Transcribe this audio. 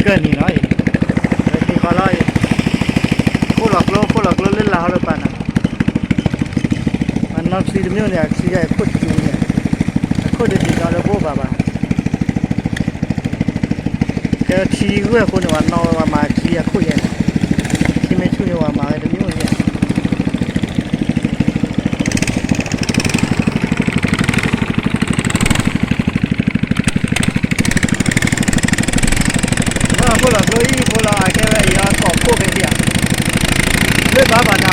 ကၢၢ်နံၤလီၤအံၤ, ဟံၣ်ဃီလီၤအံၤ, ခိၣ်လီၤကျိ ခိၣ်လီၤကျိလၢလၢ်ဟီလၢပာ်နၤ, အနီၢ်ချံတမ့ၢ်န့ၣ် အချံယဲၢ်ခိၣ်စူၤန့ၣ်, အခိၣ်တဒံးနီၢ်လၢဘိၣ်ဘၣ်ဘၣ်, ကဲထံဂုၢ်အဃိန့ၣ် ပှၤနီၢ်ဝဲပှၤမၤချံအခိၣ်ယဲၢ်န့ၣ်, ထံမ့ၢ်ဆူၣ်န့ၣ် ပှၤမၤဝဲတမ့ၢ်အိၣ်ယဲၢ် ခိၣ်လီၤကျိအံၤ ခိၣ်လီၤအကဲဝဲအံၤအကိာ်ခိၣ်ဖဲဒံးဧါ, လၢဘၣ်ဘၣ်